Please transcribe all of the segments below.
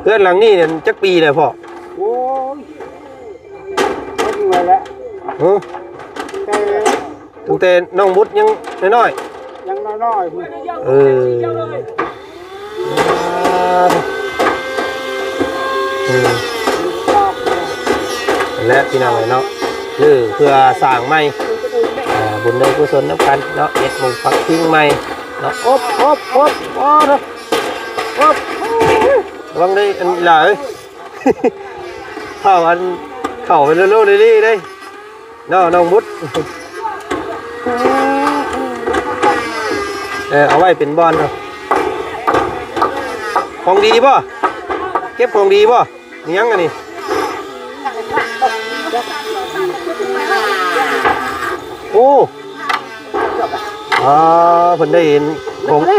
ເຮືອນຫຼັງນີ້ນັ້ນຈັກປີແລ້ວພໍ່? ໂອ້ຍ ເບິ່ງໄວ້ແລ້ວ ຮະ? ແຕ່ ຕັ້ງແຕ່ນ້ອງບຸດຍັງນ້ອຍໆ ຍັງນ້ອຍໆພຸ້ນ ເອີ ເອີ ແລະ ພີ່ນ້ອງເອີຍເນາະ ຫຼືເພື່ອສ້າງໃໝ່ ອ່າ ບຸນໄດ້ກຸສົນນຳກັນເນາະ ເຮັດໝູ່ປັກພິງໃໝ່ເນາະ ອົບ ອົບ ອົບ ອໍ ເນາະ ອົບ ລະວັງໄດ້ອັນຫຼາຍ ເຂົ້າອັນ ເຂົ້າໄປໂລໆເລີເດ້ ເນາະ ນ້ອງບຸດ ເອີ ເອົາໄວ້ເປັນບ່ອນເນາະ ຂອງດີບໍ່? ເກັບຂອງດີບໍ່? ມີຫຍັງອັນນີ້? ໂອ້ ອ່າ ເພິ່ນໄດ້ເຫັນຂອງ ເອີ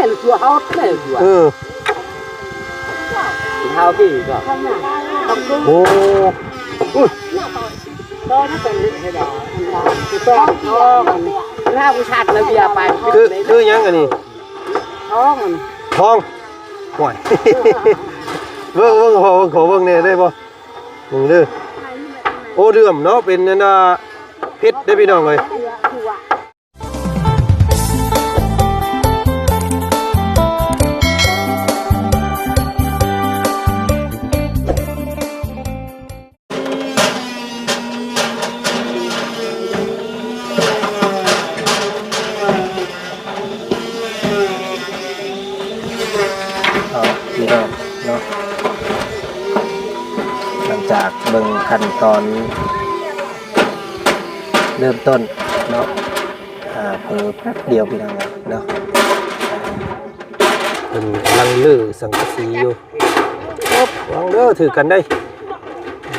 ເຮົາທີ່ກໍ ໂອ້ ອຸ້ຍ ຄື ຄືຫຍັງອັນນີ້? ທອງ ທອງ ໂອ້ຍ ເບິ່ງ ເບິ່ງ ຂໍເບິ່ງ ຂໍເບິ່ງແດ່ໄດ້ບໍ່? ເບິ່ງເດີ ໂອ້ ເຫຼື້ອມເນາະ ເປັນອັນນ່າ ເພັດເດ້ພີ່ນ້ອງເອີຍ. ເອົາ ພີ່ນ້ອງເນາະ ຫຼັງຈາກເບິ່ງຂັ້ນຕອນເລີ່ມຕົ້ນເນາະ ອ່າ ເຜີແປັບດຽວ ພີ່ນ້ອງເນາະ ເພິ່ນກຳລັງຮື້ສັງກະສີຢູ່ ປັບ ລອງເດີ ຖືກກັນໄດ໋ ອ່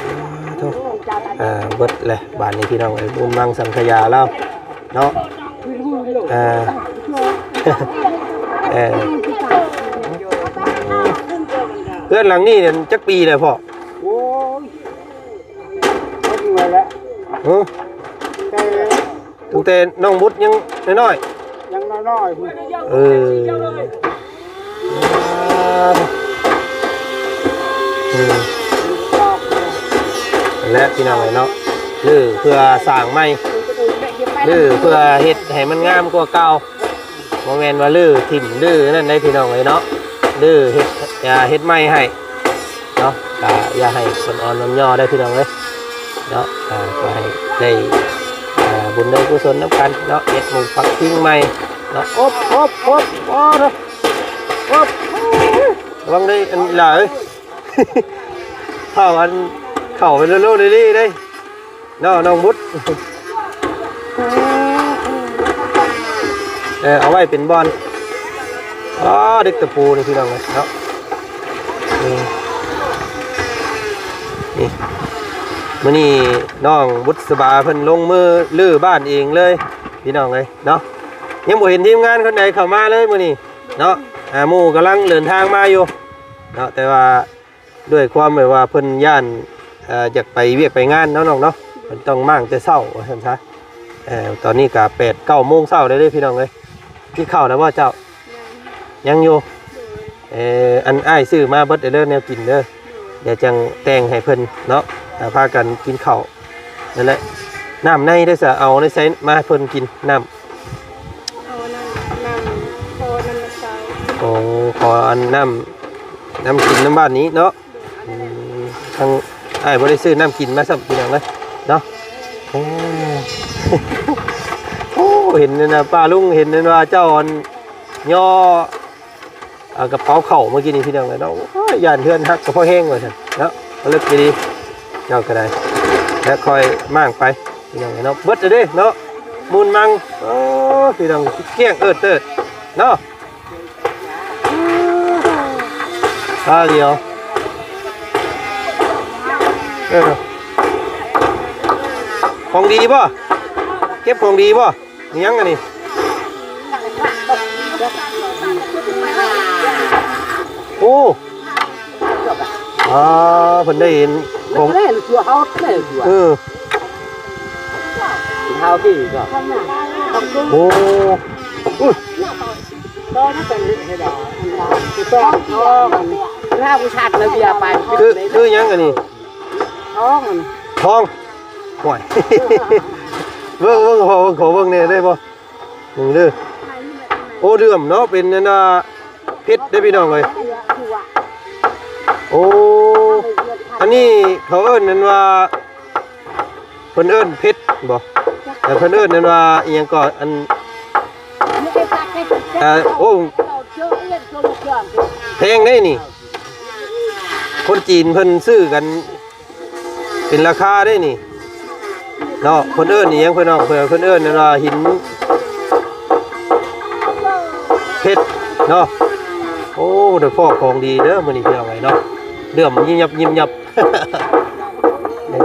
າ ໂທ້ ອ່າ ເບິດແຫຼະບາດນີ້ ພີ່ນ້ອງເອີຍ ບຸນມັງສັງຂະຢາລາວເນາະ ອ່າ ເອີ ເຮືອນຫຼັງນີ້ນັ້ນຈັກປີແລ້ວພໍ່? ໂອ້ຍ ເບິ່ງໄວ້ແລ້ວ ຮະ? ແຕ່ ຕັ້ງແຕ່ນ້ອງບຸດຍັງນ້ອຍໆ ຍັງນ້ອຍໆພຸ້ນ ເອີ ອືມ ແລະ ພີ່ນ້ອງເອີຍເນາະ ຫຼືເພື່ອສ້າງໃໝ່ ຫຼືເພື່ອເຮັດໃຫ້ມັນງາມກວ່າເກົ່າ ບໍ່ແມ່ນວ່າຮື້ຖິ້ມ ຮື້ນັ້ນໄດ໋ ພີ່ນ້ອງເອີຍເນາະ ຮື້ເຮັດ ເຮັດໃໝ່ໃຫ້ ເນາະ ກະຢ່າໃຫ້ເພິ່ນອ່ອນນອນຍໍ້ເດີພີ່ນ້ອງເອີຍເນາະ ອ່າ ຂໍໃຫ້ໄດ້ ອ່າ ບຸນໄດ້ກຸສົນນຳກັນເນາະ ເຮັດໝູ່ປັກພິງໃໝ່ເນາະ ອົບ ອົບ ອົບ ອໍ ເນາະ ອົບ ລະວັງໄດ້ອັນຫຼາຍ ເຂົ້າອັນ ເຂົ້າໄປໂລໆເລີເດ້. ເນາະ ນ້ອງບຸດ ເອີ ເອົາໄວ້ເປັນບ່ອນ ອໍ ເດັກຕະປູນີ້ພີ່ນ້ອງເອີຍເນາະ ນີ້ ນີ້ ມື້ນີ້ນ້ອງບຸດສະບາເພິ່ນລົງມືຮື້ບ້ານເອງເລີຍພີ່ນ້ອງເອີຍເນາະ ຍັງບໍ່ເຫັນທີມງານຄົນໃດເຂົ້າມາເລີຍມື້ນີ້ເນາະ ອ່າ ໝູ່ກຳລັງເດີນທາງມາຢູ່ເນາະ ແຕ່ວ່າ ດ້ວຍຄວາມແບບວ່າເພິ່ນຢ້ານ ເອີ ຢາກໄປວຽກໄປງານເນາະນ້ອງເນາະ ເພິ່ນຕ້ອງມ້າງແຕ່ເຊົ້າວ່າຊັ້ນຊະ ເອີ ຕອນນີ້ກະແປດເກົ້າໂມງເຊົ້າແລ້ວເດ້ພີ່ນ້ອງເອີຍ ກິນເຂົ້າແລ້ວບໍ່ເຈົ້າ? ຍັງ ຍັງຢູ່ ເອີ ອັນອ້າຍຊື້ມາເບິດເດີແນວກິນເດີ ດຽວຈັ່ງແຕ່ງໃຫ້ເພິ່ນເນາະ ເອີ ພາກັນກິນເຂົ້າ ນັ້ນແຫຼະ ນ້ຳໃນເດ້ຊະ ເອົາໃນໃສມາໃຫ້ເພິ່ນກິນ ນ້ຳ ເອົານ້ຳ ນ້ຳ ຂໍນ້ຳໃນເຕົາ ໂອ້ ຂໍອັນນ້ຳ ນ້ຳກິນນຳບ້ານນີ້ເນາະ ອືມ ທາງອ້າຍບໍ່ໄດ້ຊື້ນ້ຳກິນມາຊ້ຳ ພີ່ນ້ອງເອີຍເນາະ ໂອ້ ໂອ້ ເຫັນນັ້ນນະ ປ້າລຸງ ເຫັນນັ້ນວ່າເຈົ້າອັນຍໍ່ ອ່າ ກະເປົາເຂົ້າເມື່ອກີ້ນີ້ພີ່ນ້ອງເອີຍເນາະ ໂອ້ຍ ຢ້ານເຮືອນຫັກກະພໍແຮງວ່າຊັ້ນເນາະ ກະເລິກອີ່ຫຼີເຈົ້າກະໄດ້ ແລ້ວຄ່ອຍມ້າງໄປພີ່ນ້ອງເອີຍເນາະ ເບິດແລ້ວເດ້ເນາະ ໝູນມັງ ໂອ້ ພີ່ນ້ອງ ກ້ຽງເອີດເຕີດເນາະ ຕາດຽວ ເອີ ຂອງດີບໍ່? ເກັບຂອງດີບໍ່? ມີຫຍັງອັນນີ້? ໂອ້ ອ່າ ເພິ່ນໄດ້ເຫັນຂອງ ເອີ ເຮົາທີ່ກໍ ໂອ້ ອຸ້ຍ ຕອນນັ້ນເປັນເຮັດດອກ ຕອນ ຕອນ ຕອນ ຜູ້ຊາດລະເບຍໄປ ຄື ຄືຫຍັງອັນນີ້? ທອງ ທອງ. ໂອ້ຍ ເບິ່ງ ເບິ່ງ ຂໍເບິ່ງ ຂໍເບິ່ງແດ່ໄດ້ບໍ່? ເບິ່ງເດີ. ໂອ້ ເຫຼື້ອມເນາະ ເປັນອັນວ່າເພັດເດ້ພີ່ນ້ອງເອີຍ. ໂອ້ ອັນນີ້ເຂົາເອີ້ນອັນວ່າ ເພິ່ນເອີ້ນເພັດບໍ່? ແຕ່ເພິ່ນເອີ້ນອັນວ່າອີ່ຫຍັງກໍ ອັນ ອ່າ ໂອ້ ແພງເດ້ນີ້. ຄົນຈີນເພິ່ນຊື້ກັນເປັນລາຄາເດ້ນີ້ເນາະ. ເພິ່ນເອີ້ນອີ່ຫຍັງ ພີ່ນ້ອງ? ເພິ່ນ ເພິ່ນເອີ້ນອັນວ່າຫີນເພັດເນາະ. ໂອ້ ໄດ້ພໍ້ຂອງດີເດີມື້ນີ້ ພີ່ນ້ອງເອີຍເນາະ. ເຫຼື້ອມຍິບຍັບ ຍິບຍັບ. ເອີ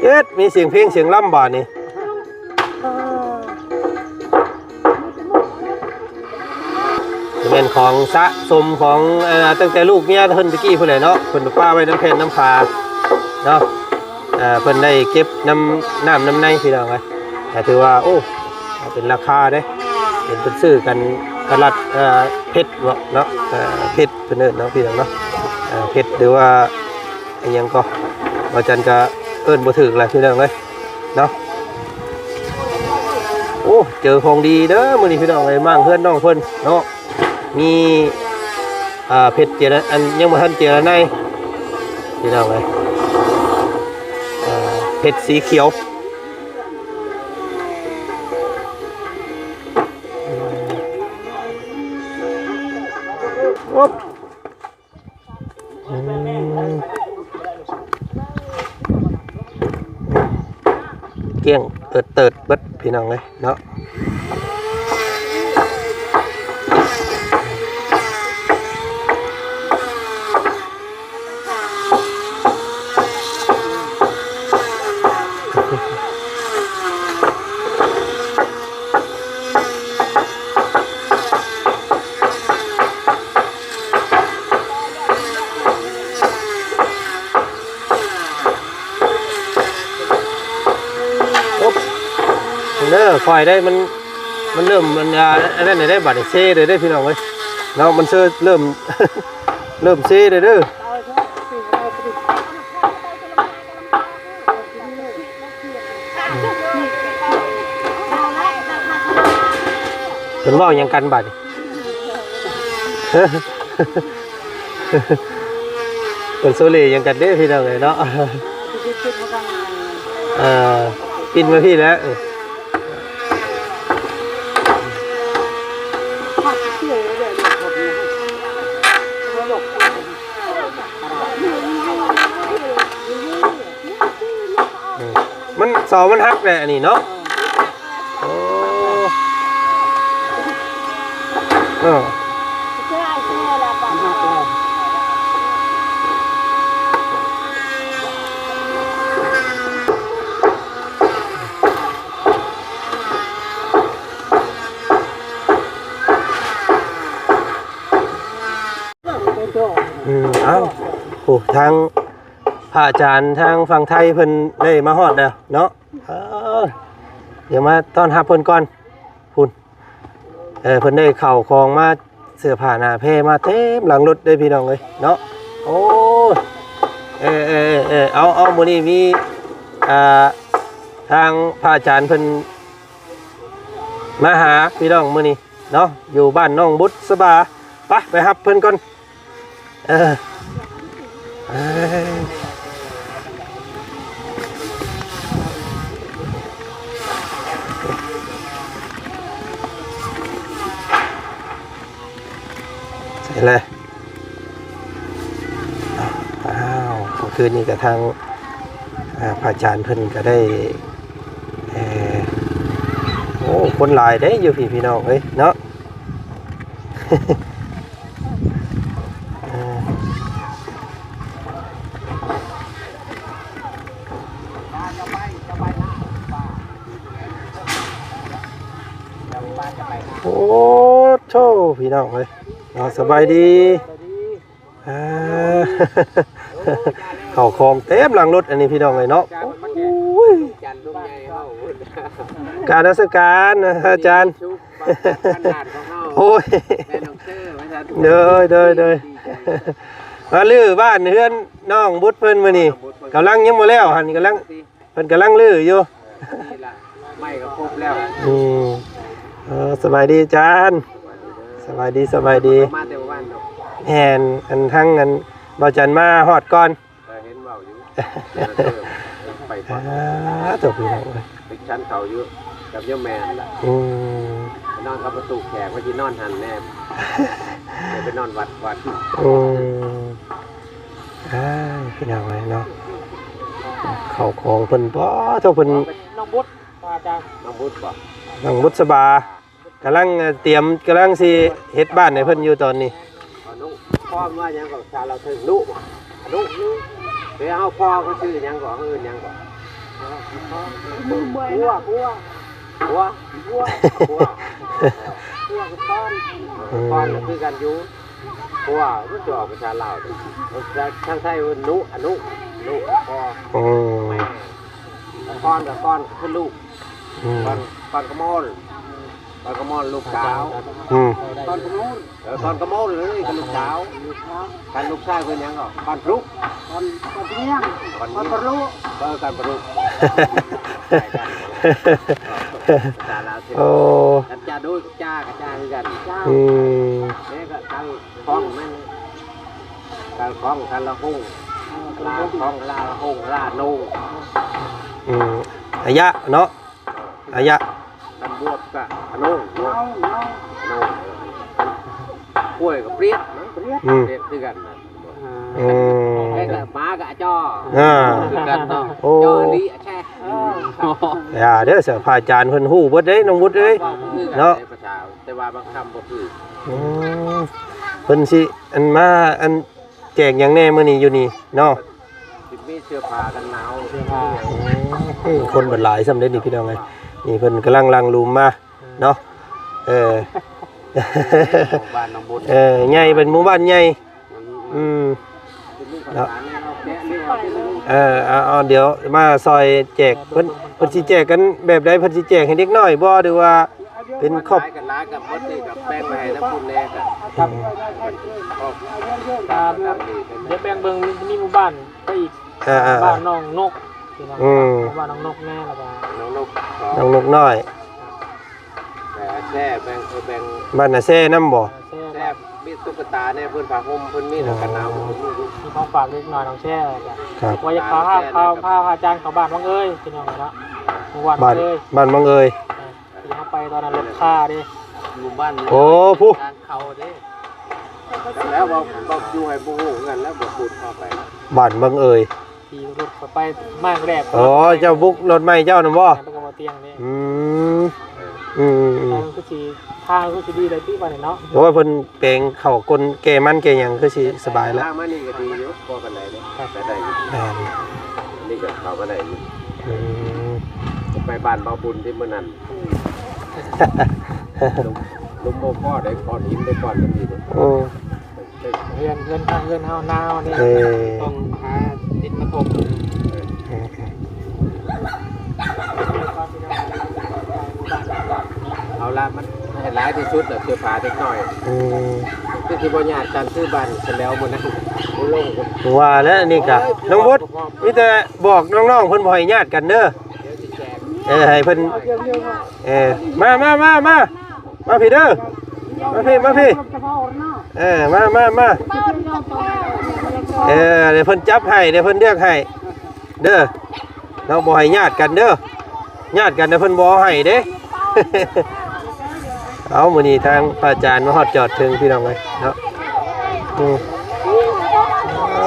ເອີດ ມີສຽງເພງສຽງລຳບາດນີ້. ແມ່ນຂອງສະສົມຂອງ ເອີ ຕັ້ງແຕ່ລູກເມຍເພິ່ນຕະກີ້ພຸ້ນແຫຼະເນາະ. ເພິ່ນໄປປະໄວ້ນຳແຜ່ນນຳຝາເນາະ. ເອີ ເພິ່ນໄດ້ເກັບນຳນ້ຳນຳໃນ ພີ່ນ້ອງເອີຍ. ກໍຖືວ່າ ໂອ້ ເປັນລາຄາເດ້ ເຫັນເພິ່ນຊື້ກັນກະລັດ ເອີ ເພັດເນາະ ເອີ ເພັດ ເພິ່ນເອີ້ນເນາະ ພີ່ນ້ອງເນາະ. ເອີ ເພັດ ຫຼືວ່າອີ່ຫຍັງກໍ ວ່າຈັນກະເອີ້ນບໍ່ຖືກແຫຼະ ພີ່ນ້ອງເອີຍເນາະ. ໂອ້ ເຈີຂອງດີເດີມື້ນີ້ ພີ່ນ້ອງເອີຍ. ມ້າງເຮືອນນ້ອງເພິ່ນເນາະ ມີ ອ່າ ເພັດເຈລະ ອັນຍັງບໍ່ທັນເຈລະໄນ ພີ່ນ້ອງເອີຍ. ອ່າ ເພັດສີຂຽວ. ໂອ້ ອືມ ກ້ຽງເອີດເຕີດເບິດ ພີ່ນ້ອງເອີຍເນາະ. ໂອ້ ເດີ ຄ່ອຍໄດ້ ມັນ ມັນເລີ່ມ ມັນ ອ່າ ອັນນັ້ນໄດ້ ບາດນີ້ເຊເລີຍເດ້ ພີ່ນ້ອງເອີຍເນາະ. ມັນເຊີ ເລີ່ມ ເລີ່ມເຊເລີຍເດີ. ເພິ່ນເວົ້າຫຍັງກັນບາດນີ້? ເພິ່ນໂຊເລຫຍັງກັນເດ້ ພີ່ນ້ອງເອີຍເນາະ. ເອີ ປິ່ນມາພີ້ແຫຼະ. ອືມ ມັນ ເສົາມັນຫັກແຫຼະອັນນີ້ເນາະ. ໂອ້ ເອີ ອືມ ເອົ້າ ໂອ້ ທາງພະອາຈານທາງຝັ່ງໄທເພິ່ນໄດ້ມາຮອດແລ້ວເນາະ. ເອີ ດຽວມາຕ້ອນຮັບເພິ່ນກ່ອນ ພຸ້ນ. ເອີ ເພິ່ນໄດ້ເຂົ້າຂອງມາ ເສື້ອຜ້າໜ້າແພມາເຕັມຫຼັງລົດເດ້ ພີ່ນ້ອງເອີຍເນາະ. ໂອ້ ເອີ ເອີ ເອີ ເອີ ເອົາ ເອົາ ມື້ນີ້ມີ ອ່າ ທາງພະອາຈານເພິ່ນມາຫາ ພີ່ນ້ອງ ມື້ນີ້ເນາະ ຢູ່ບ້ານໜອງບຸດສະບາ. ໄປ ໄປຮັບເພິ່ນກ່ອນ. ເອີ ເອີ ໃສ່ແລ້ວ. ອ້າວ ເມື່ອຄືນນີ້ກະທາງ ອ່າ ພະອາຈານເພິ່ນກະໄດ້ ເອີ ໂອ້ ຄົນຫຼາຍເດ້ຢູ່ພີ້ ພີ່ນ້ອງເອີຍເນາະ. ໂອ້ໂທ້ ພີ່ນ້ອງເອີຍເນາະ ສະບາຍດີ. ອ່າ ເຂົ້າຂອງເຕັມຫຼັງລົດອັນນີ້ ພີ່ນ້ອງເອີຍເນາະ. ໂອ້ຍ ການນະມັດສະການອາຈານ. ໂອ້ຍ ໂດຍ ໂດຍ ໂດຍ ມາຮື້ບ້ານເຮືອນນ້ອງບຸດເພິ່ນມື້ນີ້ ກຳລັງຍັງບໍ່ແລ້ວຫັ້ນ ກຳລັງ ເພິ່ນກຳລັງຮື້ຢູ່ ນີ້ລະ ໄມ້ກໍຄົບແລ້ວ ອືມ ເອີ ສະບາຍດີອາຈານ ສະບາຍດີ ສະບາຍດີ ມາແຕ່ມື້ວານເນາະ ແມ່ນ ອັນ ທາງ ອັນ ບ່າວຈັນມາຮອດກ່ອນ ກໍເຫັນເວົ້າຢູ່ ໄປກ່ອນ ອາ ໂທ້ ພີ່ນ້ອງເອີຍ ໄປຊັ້ນເຂົາຢູ່ ກັບຍາແມ່ນລະ ອືມ ໄປນອນກັບປະຕູແຂກ ວ່າຊິນອນຫັ້ນແດ່ ໄປນອນວັດກ່ອນ ອືມ ອ້າຍ ພີ່ນ້ອງເອີຍເນາະ ເຂົ້າຂອງເພິ່ນ ປາໂທ້ ເພິ່ນ ນ້ອງບຸດ ອາຈານ ນ້ອງບຸດບໍ ນ້ອງບຸດສະບາ ກຳລັງ ເອີ ຕຽມ ກຳລັງຊິເຮັດບ້ານໃຫ້ເພິ່ນຢູ່ຕອນນີ້ ອະນຸ ພໍ່ວ່າຫຍັງກໍສາລາວເທິງ ນຸ ອະນຸ ແຕ່ເຮົາພໍ່ກໍຊື່ຫຍັງກໍ ເອີ້ນຫຍັງກໍ ບົວ ບົວ ບົວ ບົວ ບົວ ອືມ ຄອນກໍຄືກັນຢູ່ ບົວ ມັນຈະອອກພາສາລາວ ທາງໄທວ່ານຸ ອະນຸ ນຸ ພໍ່ ອືມ ແມ່ ຄອນກໍຄອນ ກໍຄືລູກ ອືມ ຄອນ ຄອນຂະມອນ ຄອນຂະມອນລູກສາວ ອືມ ຄອນຂະມອນ ເອີ ຄອນຂະມອນເລີຍ ຄັນລູກສາວ ຄັນລູກຊາຍເອີ້ນຫຍັງກໍຄອນພລຸ ຄອນ ຄອນພະຍາງ ຄອນ ຄອນພະລຸ ເອີ ຄອນພະລຸ ໂອ້ ກັບຈາໂດຍ ຈາ ກະຈາຄືກັນ ອືມ ແລ້ວກໍທັງຂອງແມ່ນ ການຂອງ ການລະຫົງ ລາຂອງ ລາຫົງ ລາໂນງ ອືມ ອາຍະເນາະ ອາຍະ ຄັນບວບກະອະໂນງ ໂນງ ໂນງ ກ້ວຍກະປຽດ ອືມ ປຽດຄືກັນ ອືມ ແລ້ວກະໝາກະອາຈໍ ອາ ຄືກັນເນາະ ໂອ້ ຈໍລີອາແຊ ຢ່າເດີ ພະອາຈານເພິ່ນຮູ້ເບິດເດ້ ນ້ອງວຸດເອີຍ ເນາະ ພາສາ ແຕ່ວ່າບາງຄຳບໍ່ຖືກ ອືມ ເພິ່ນຊິ ອັນ ມາ ອັນ ແຈກຫຍັງແດ່ມື້ນີ້ຢູ່ນີ້ເນາະ ຊິມີເສື້ອຜ້າກັນໜາວ ເສື້ອຜ້າ ອືມ ຄົນເພິ່ນຫຼາຍຊ່ຳເດ້ນີ້ພີ່ນ້ອງເອີຍ ນີ້ເພິ່ນກຳລັງຫຼັ່ງຫຼຸມມາເນາະ ເອີ ບ້ານນ້ອງບຸນ ເອີ ໃຫຍ່ ເປັນໝູ່ບ້ານໃຫຍ່ ອືມ ເນາະ ເອີ ເອົາ ເອົາ ດຽວມາຊ່ອຍແຈກ ເພິ່ນ ເພິ່ນຊິແຈກກັນແບບໃດ ເພິ່ນຊິແຈກໃຫ້ເດັກນ້ອຍບໍ່ ຫຼືວ່າ ເປັນຄອບ ຫຼາຍກັນຫຼາຍກັນໝົດນີ້ກໍແບ່ງໄວ້ໃຫ້ນຳພຸ້ນແດ່ກໍ ອືມ ກໍດຽວແບ່ງເບິ່ງ ມີ ມີໝູ່ບ້ານໄປອີກ ອ່າໆໆ ບ້ານໜອງນົກ ພີ່ນ້ອງ ອືມ ໝູ່ບ້ານໜອງນົກແດ່ ແລ້ວກໍໜອງນົກ ໜອງນົກນ້ອຍ ແຕ່ແຊ່ແບ່ງ ເອີ ແບ່ງ ບ້ານນາແຊ່ນຳບໍ່ ແຊ່ ມີຕຸກກະຕາແດ່ ເພິ່ນຜ້າຫົ່ມ ເພິ່ນມີ ອໍ ແລ້ວກໍໜາວ ມີຂອງຝາກເລັກນ້ອຍ ນ້ອງແຊ່ ຄັບ ວ່າຢາກພາ ພາ ພາອາຈານເຂົ້າບ້ານວັງເອີຍ ພີ່ນ້ອງເນາະ ໝູ່ບ້ານວັງເອີຍ ບ້ານວັງເອີຍ ອ່າ ທີ່ເຮົາໄປຕອນນັ້ນລົດຄາເດ້ ຢູ່ບ້ານ ໂອ້ ຜູ້ ທາງເຂົ້າເດ້ ແລ້ວບອກ ບອກຢູ່ໃຫ້ບໍ່ຮູ້ຄືກັນ ແລ້ວບອກບຸດເຂົ້າໄປ ບ້ານວັງເອີຍ ຂີ່ລົດເຂົ້າໄປມາແລກ ອໍ ເຈົ້າບຸກລົດໃໝ່ເຈົ້ານຳບໍ່ ແມ່ນ ໄປກັບບໍ່ຕຽງເດ້ ອືມ ເອີ ອືມໆໆ ທາງຄືຊິ ທາງຄືຊິດີໄດ້ຕິບາດນີ້ເນາະ ໂອ້ຍ ເພິ່ນແປງເຂົ້າກົ້ນແກ່ມັນແກ່ຫຍັງ ຄືຊິສະບາຍລະ ທາງມານີ້ກໍດີຢູ່ ພໍປານໃດເດ້ ໄດ້ຢູ່ ແມ່ນ ນີ້ກໍເຂົ້າມາໄດ້ຢູ່ ອືມ ໄປບ້ານເບົາບຸນທີ່ມື້ນັ້ນ ລຸມ ລຸມບໍ່ພໍໄດ້ ກ້ອນຫີນໄດ້ກ້ອນໜຶ່ງນີ້ເດ້ ໂອ້ ເຮືອນ ເຮືອນ ເຮືອນເຮົານາເຮົານີ້ ເອີ ຕ້ອງຫາດິນມາຖົມ ເອີ ເອີ ເອົາລະ ມັນໃຫ້ຫຼາຍທີ່ສຸດລະ ເສື້ອຜ້າເດັກນ້ອຍ ອືມ ຄືຊິບໍ່ຍາດກັນ ຄືບ້ານສະແຫຼວມື້ນັ້ນ ບໍ່ລົງ ວ່າແລ້ວນີ້ກະ ໂອ້ຍ ນ້ອງບົດ ມີແຕ່ບອກນ້ອງໆ ເພິ່ນບໍ່ໃຫ້ຍາດກັນເດີ ເອີ ໃຫ້ເພິ່ນ ເອີ ມາ ມາ ມາ ມາ ມາພີ້ເດີ ມາພີ້ ມາພີ້ ເອີ ມາ ມາ ມາ ເອີ ດຽວເພິ່ນຈັບໃຫ້ ດຽວເພິ່ນເລືອກໃຫ້ເດີ ເນາະ ບໍ່ໃຫ້ຍາດກັນເດີ ຍາດກັນແລ້ວເພິ່ນບໍ່ເອົາໃຫ້ເດ້ ເອົາ ມື້ນີ້ທາງພະອາຈານມາຮອດຈອດເຖິງ ພີ່ນ້ອງເອີຍເນາະ ອືມ ເອີ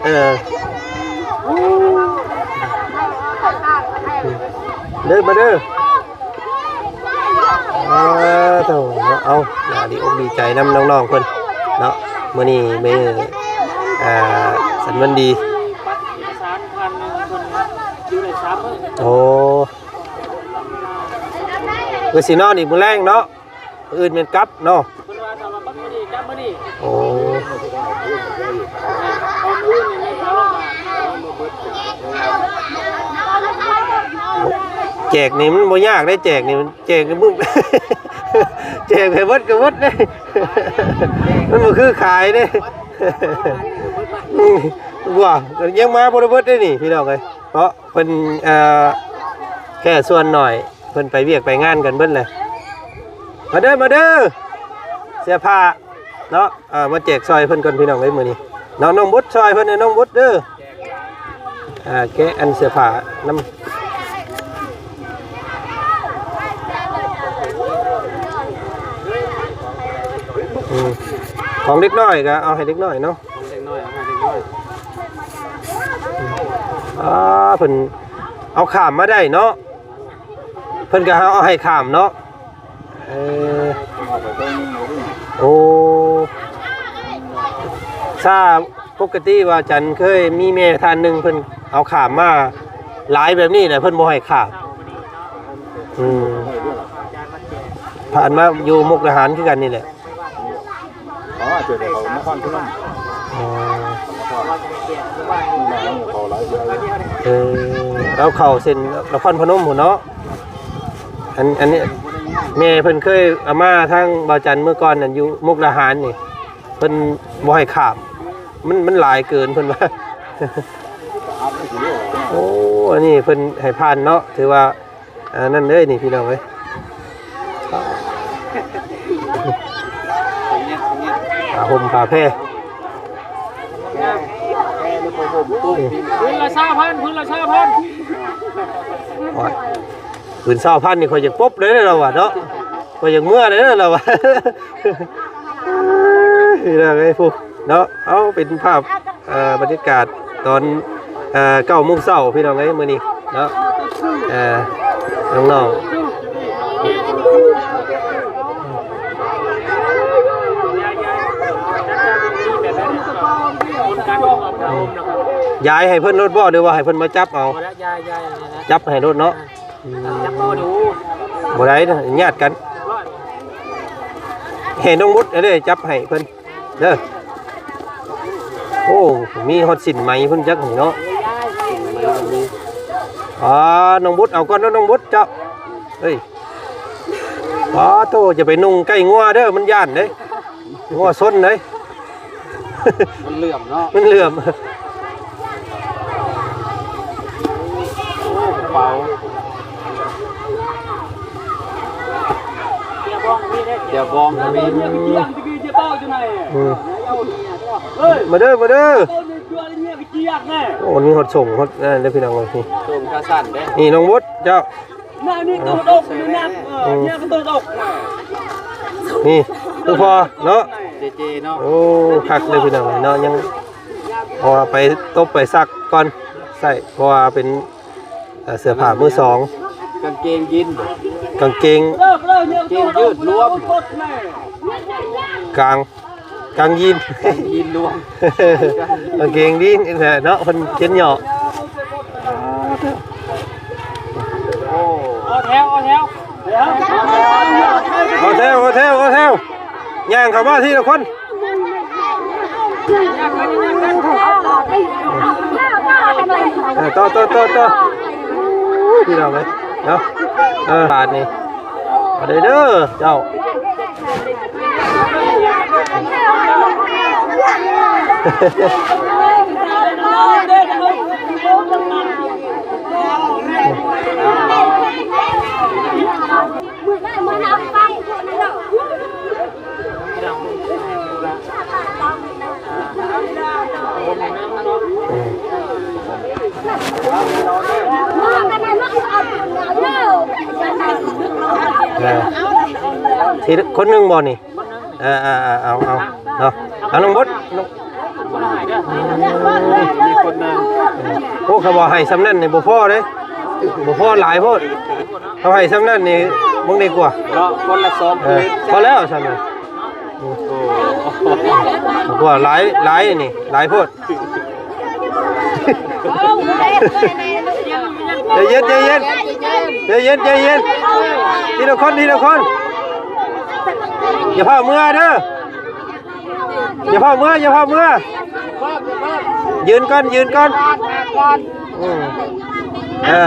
ເອີ ເດີ ມາເດີ ອ່າ ໂທ້ເນາະ ເອົາ ໜ້າດີອົກດີໃຈນຳນ້ອງໆເພິ່ນເນາະ ມື້ນີ້ມື້ ອ່າ ສັນວັນດີ ໂອ້ ຄືຊິນອນອີກມື້ແລງເນາະ ມື້ອື່ນແມ່ນກັບເນາະ ເພິ່ນວ່າຖ້າວ່າບັດມື້ນີ້ກັບມື້ນີ້ ໂອ້ ເອົາມື້ອື່ນນີ້ແມ່ນເອົາລົງມາ ແຈກນີ້ມັນບໍ່ຍາກເດ້ ແຈກນີ້ ແຈກນີ້ມຶງ ແຈກໃຫ້ເບິດກໍເບິດເດ້ ມັນບໍ່ຄືຂາຍເດ້ ອືມ ວ່າ ຍັງມາບໍ່ໄດ້ເບິດເດ້ນີ້ ພີ່ນ້ອງເອີຍ ເພາະເພິ່ນ ເອີ ແຄ່ສ່ວນໜ້ອຍ ເພິ່ນໄປວຽກໄປງານກັນເບິດແຫຼະ ມາເດີ ມາເດີ ເສື້ອຜ້າເນາະ ເອີ ມາແຈກຊ່ອຍເພິ່ນກ່ອນ ພີ່ນ້ອງເອີຍ ມື້ນີ້ເນາະ ນ້ອງບົດຊ່ອຍເພິ່ນ ນ້ອງບົດເດີ ອ່າ ແກະອັນເສື້ອຜ້ານຳ ອືມ ຂອງເດັກນ້ອຍກໍເອົາໃຫ້ເດັກນ້ອຍເນາະ ຂອງເດັກນ້ອຍເອົາໃຫ້ເດັກນ້ອຍ ອ່າ ເພິ່ນເອົາຂ້າມມາໄດ້ເນາະ ເພິ່ນກໍເອົາໃຫ້ຂ້າມເນາະ ເອີ ໂອ້ ຊາ ປົກກະຕິວ່າຈັນເຄີຍມີແມ່ທ່ານໜຶ່ງ ເພິ່ນເອົາຂ້າມມາຫຼາຍແບບນີ້ແຫຼະ ເພິ່ນບໍ່ໃຫ້ຂ້າມ ອືມ ຜ່ານມາຢູ່ມຸກດາຫານຄືກັນນີ້ແຫຼະ ອໍ ເຈົ້າ ເຂົານະຄອນພະນົມ ອໍ ເຂົາຫຼາຍເທື່ອ ເອີ ແລ້ວເຂົ້າເສັ້ນນະຄອນພະນົມພຸ້ນເນາະ ອັນ ອັນນີ້ແມ່ເພິ່ນເຄີຍເອົາມາທາງບ່າວຈັນມື້ກ່ອນນັ້ນ ຢູ່ມຸກດາຫານນີ້ ເພິ່ນບໍ່ໃຫ້ຂ້າມ ມັນ ມັນຫຼາຍເກີນເພິ່ນວ່າ ໂອ້ ອັນນີ້ເພິ່ນໃຫ້ຜ່ານເນາະ ຖືວ່າ ອັນນັ້ນເລີຍນີ້ ພີ່ນ້ອງເອີຍ ຜ້າຫົ່ມຜ້າແພ ພື້ນລະຊາວພັນ ພື້ນລະຊາວພັນ ໂອ້ຍ ພື້ນຊາວພັນນີ້ ຂ້ອຍຢາກປົບເລີຍລາວວ່າເນາະ ຂ້ອຍຢາກເມືອເລີຍລາວວ່າ ພີ່ນ້ອງເອີຍ ພຸ້ນເນາະ ເອົາ ເປັນພາບ ເອີ ບັນຍາກາດຕອນ ເອີ ເກົ້າໂມງເຊົ້າ ພີ່ນ້ອງເອີຍ ມື້ນີ້ເນາະ ເອີ ນ້ອງໆ ຢາຍໃຫ້ເພິ່ນໂລດບໍ່ ຫຼືວ່າໃຫ້ເພິ່ນມາຈັບເອົາ? ບໍ່ໄດ້ ຢາຍ ຢາຍ ຈັບໃຫ້ໂລດເນາະ ອືມ ຈັບບໍ່ດູ ບໍ່ໄດ້ ຍາດກັນ ໃຫ້ນ້ອງມຸດເດ້ ຈັບໃຫ້ເພິ່ນ ເດີ ໂອ້ ມີຮອດສິ້ນໄໝພຸ້ນຈັກນີ້ເນາະ ອໍ ນ້ອງບຸດເອົາກ່ອນເນາະ ນ້ອງບຸດເຈົ້າ ເອີຍ ອໍ ໂທ້ ຢ່າໄປນຸ່ງໃກ້ງົວເດີ ມັນຢ້ານເດ້ ງົວຊົນເດ້ ມັນເຫຼື້ອມເນາະ ມັນເຫຼື້ອມ ໂອ້ ກະເປົາ ເຈຍບອງກໍມີ ອືມ ມາເດີ ມາເດີ ໂອ້ ມີຮອດສົ່ງ ຮອດນັ້ນເດີພີ່ນ້ອງເອີຍ ສົ່ງຂາສັ້ນເດ້ ນີ້ນ້ອງບົດເຈົ້າ ອືມ ນີ້ຄືພໍເນາະ ເຈເຈເນາະ ໂອ້ ຄັກເລີຍພີ່ນ້ອງເອີຍເນາະ ຍັງ ເພາະວ່າໄປຕົບໄປຊັກກ່ອນໃຊ້ ເພາະວ່າເປັນ ເອີ ເສື້ອຜ້າມືສອງ ກາງເກງຢີນ ກາງເກງ ກາງເກງຢືດລວມ ກາງ ກາງຢີນ ກາງຢີນລວມ ກາງເກງຢີນນີ້ແຫຼະເນາະ ເພິ່ນຂຽນຫຍໍ້ ໂອ້ ເອົາແຖວ ເອົາແຖວ ເອົາແຖວ ເອົາແຖວ ເອົາແຖວ ຍ່າງເຂົ້າມາທີລະຄົນ ເອີ ຕໍ່ ຕໍ່ ຕໍ່ ຕໍ່ ພີ່ນ້ອງເອີຍເນາະ ເອີ ບາດນີ້ ເອົາເດີ ເດີເຈົ້າ ເອີ ທີຄົນໜຶ່ງບໍ່ນີ້? ເອີ ເອີ ເອີ ເອົາ ເອົາ ເນາະ ເອົາ ນ້ອງບົດ ນ້ອງ ມີຄົນໜຶ່ງ ໂອ້ ເຂົາບໍ່ໃຫ້ຊ່ຳນັ້ນນີ້ບໍ່ພໍເດ້ ບໍ່ພໍຫຼາຍໂພດ ເຂົາໃຫ້ຊ່ຳນັ້ນນີ້ເບິ່ງດີກວ່າເນາະ ຄົນລະສອງ ເອີ ພໍແລ້ວຊ່ຳນັ້ນ ໂອ້ ບໍ່ຫຼາຍ ຫຼາຍນີ້ ຫຼາຍໂພດ ໃຈເຢັນ ໃຈເຢັນ ໃຈເຢັນ ໃຈເຢັນ ທີລະຄົນ ທີລະຄົນ ຢ່າຟ້າວເມືອເດີ ຢ່າຟ້າວເມືອ ຢ່າຟ້າວເມືອ ຢືນກ່ອນ ຢືນກ່ອນ ອືມ ເອີ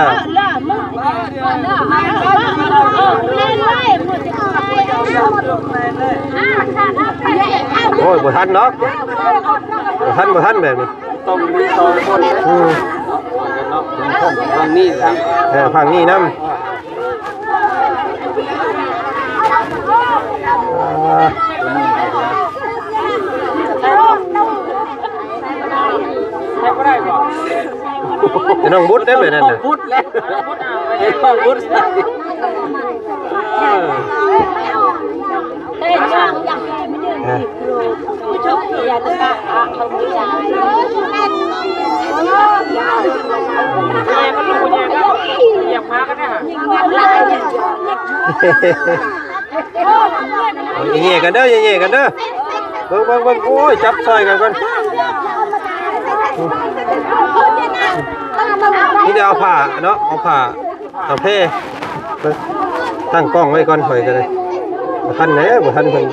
ໂອ້ຍ ບໍ່ທັນດອກ ບໍ່ທັນ ບໍ່ທັນແບບນີ້ ຕ້ອງມີສອງຄົນ ອືມ ເນາະ ທາງນີ້ນຳ ເອີ ທາງນີ້ນຳ ໃຫ້ບໍ່ໄດ້ບໍ່? ໄອ້ນ້ອງບຸດໄດ້ແບບນັ້ນ ບຸດແລ້ວ ໄອ້ນ້ອງບຸດ ເອີ ເອົາແຍ່ໆກັນເດີ ແຍ່ໆກັນເດີ ເບິ່ງໆໆ ໂອ້ຍ ຈັບຊ່ອຍກັນກ່ອນ ມີແຕ່ເອົາຜ້າເນາະ ເອົາຜ້າ ເອົາແພ ເບິ່ງ ຕັ້ງກ້ອງໄວ້ກ່ອນ ຂ້ອຍກໍໄດ້ ບໍ່ທັນແລ້ວ ບໍ່ທັນເພິ່ນ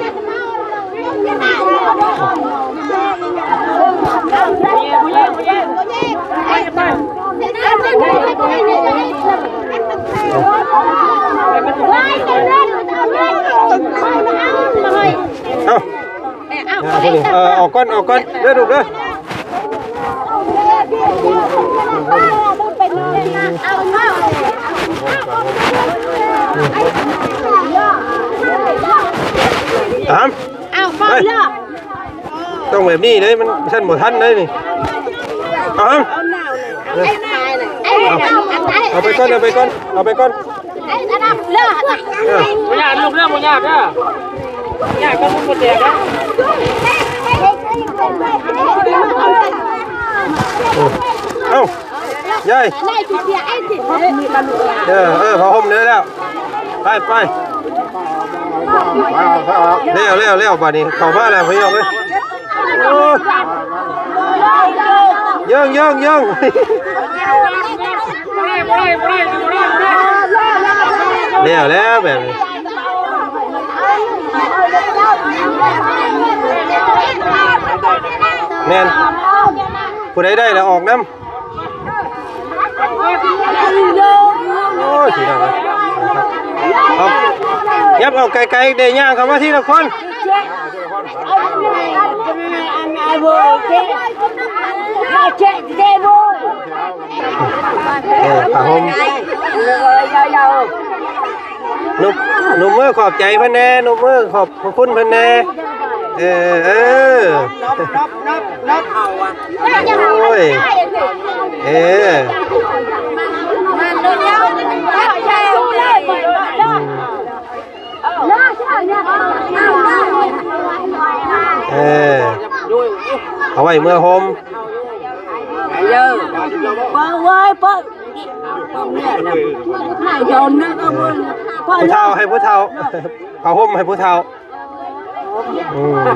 ເອົາ ເອົາ ເອົາ ເອົາ ອອກກ່ອນ ອອກກ່ອນເດີລູກເດີ ອາມ ເອົາ ໄປ ຕ້ອງແບບນີ້ເດ້ ມັນຊັ້ນບໍ່ທັນເດ້ນີ້ ອາມ ເອົາ ເອົາໄປກ່ອນ ເອົາໄປກ່ອນ ເອົາໄປກ່ອນ ບໍ່ຍາກລູກເດີ ບໍ່ຍາກເດີ ຍາກກໍລູກບໍ່ແຕກເດີ ເອົາ ຍາຍ ເອີ ເອີ ຜ້າຫົ່ມເດ້ແລ້ວ ໄປ ໄປ ແລ້ວ ແລ້ວ ແລ້ວ ບາດນີ້ເຂົ້າມາແລ້ວ ພີ່ນ້ອງເອີຍ ໂອ້ຍ ເຢິງ ເຢິງ ເຢິງ ແລ້ວແລ້ວແບບນີ້ ແມ່ນ ຜູ້ໃດໄດ້ລະອອກນຳ ໂອ້ຍ ພີ່ນ້ອງເອີຍ ເອົາ ຍັບອອກໄກໆ ໄດ້ຍ່າງເຂົ້າມາທີລະຄົນ ເອີ ຜ້າຫົ່ມ ນຸບ ນຸບມືຂອບໃຈເພິ່ນແດ່ ນຸບມືຂອບພະຄຸນເພິ່ນແດ່ ເອີ ເອີ ໂອ້ຍ ເອີ ເອີ ເອົາໄວ້ເມືອຫົ່ມ ເອີ ເອີ ຜູ້ເຖົ້າໃຫ້ຜູ້ເຖົ້າ ຜ້າຫົ່ມໃຫ້ຜູ້ເຖົ້າ ອືມ